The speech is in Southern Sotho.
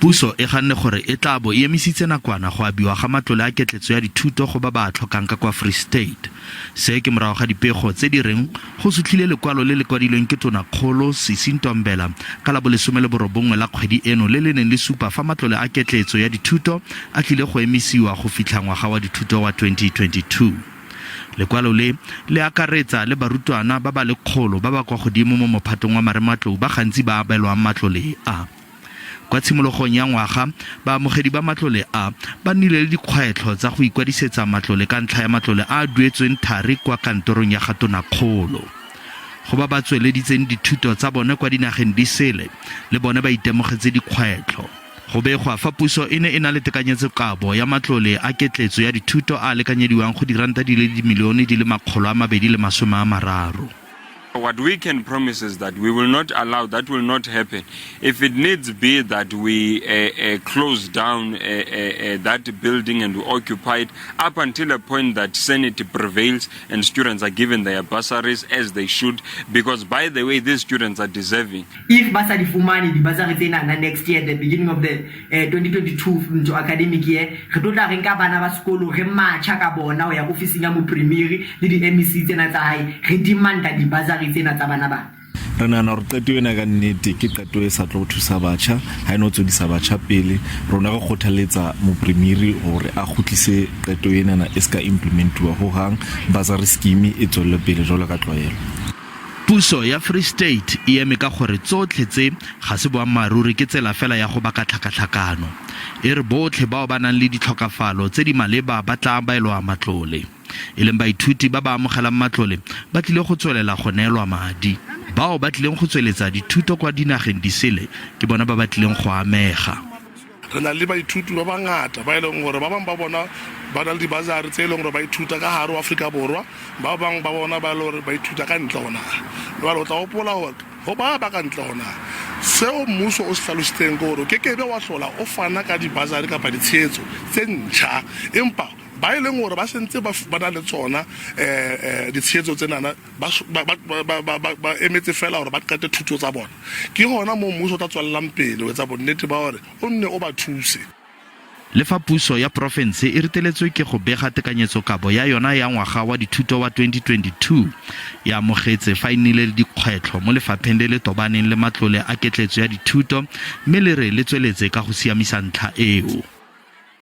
Puso e ganne gore e tla bo e emisitse nakwana go abiwa ga matlole a ketletso ya dithuto go ba ba a tlhokang ka kwa Free State. Se ke morago ga dipego tse di reng go sutlhile lekwalo le le kwadilweng ke Tonakgolo Sisi Ntombela ka la bolesome le borobongwe la kgwedi eno le le neng le supa fa matlole a ketleetso ya dithuto a tlile go emisiwa go fitlha ngwaga wa dithuto wa 2022. Lekwalo le le akaretsa le barutwana ba ba lekgolo ba ba kwa godimo mo mophatong wa marematlou ba gantsi ba abelwang matlole a. Kwa tshimologong ya ngwaga, baamogedi ba matlole a ba nnile le dikgwetlho tsa go ikwadisetsa matlole ka ntlha ya matlole a a duetsweng thari kwa kantorong ya ga tonakgolo. Go ba ba tsweleditseng dithuto tsa bone kwa dinageng di sele, le bone ba itemogetse dikgwetlho. Go begwa fa puso e ne e na le tekanyetsokabo ya matlole a ketleetso ya dithuto a a lekanyediwang go diranta di le dimilione di le 230. What we can promise is that we will not allow, that will not happen. If it needs be that we close down that building and we occupy it up until a point that sanity prevails and students are given their bursaries as they should, because by the way, these students are deserving. If ba sa di fumane di-bursary tsenana next year, the beginning of the 2022 ntho academic year, re tlo tla re nka bana ba sekolo, re matjha ka bona ho ya ofising ya mopremiri le di-MEC tsena tsa hae, re demanda di-bursary tsena tsa bana bana. Re nahana hore qeto ena ka nnete ke qeto e sa tlo go thusa batjha, ha e no tswedisa batjha pele. Rona re kgothaletsa mopremiri hore a kgutlise qeto enana, e se ka implementiwa hohang, bursary scheme e tswelle pele jwalo ka tlwaelo. Puso ya Free State e eme ka gore tsotlhe tse ga se boammaaruri, ke tsela fela ya go baka tlhakatlhakano. E re botlhe bao ba nang le ditlhokafalo tse di maleba ba tla abelwa matlole. E leng baithuti ba ba amogelang matlole ba tlile go tswelela go neelwa madi. Bao ba tlileng go tsweletsa dithuto kwa dinageng di sele ke bona ba ba tlileng go amega. Re na le baithuti ba bangata ba e leng gore ba bangwe ba bona ba na le dibasari tse e leng gore ba ithuta ka gare ho Afrika Borwa, ba bangwe ba bona ba e le gore ba ithuta ka ntle ho naha. Jwale o tla hopola gore go ba ba ka ntle ho naha, seo mmuso o se hlalositseng ke gore o kekebe wa hlola o fana ka dibasari kapa ditshehetso tse ntjha, empa ba e leng gore ba sentse ba na le tsona ditshehetso tsenana ba emetse fela gore ba qete thuto tsa bona, ke gona moo mmuso o tla tswelelang pele ho etsa bonnete ba gore o nne o ba thuse. Le fa puso ya porofense e reteletswe ke go bega tekanyetsokabo ya yona ya ngwaga wa dithuto wa 2022, e amogetse fa e nnile le dikgwetlho mo lefapheng le le tobaneng le matlole a ketleetso ya dithuto mme le re le tsweletse ka go siamisa ntlha eo.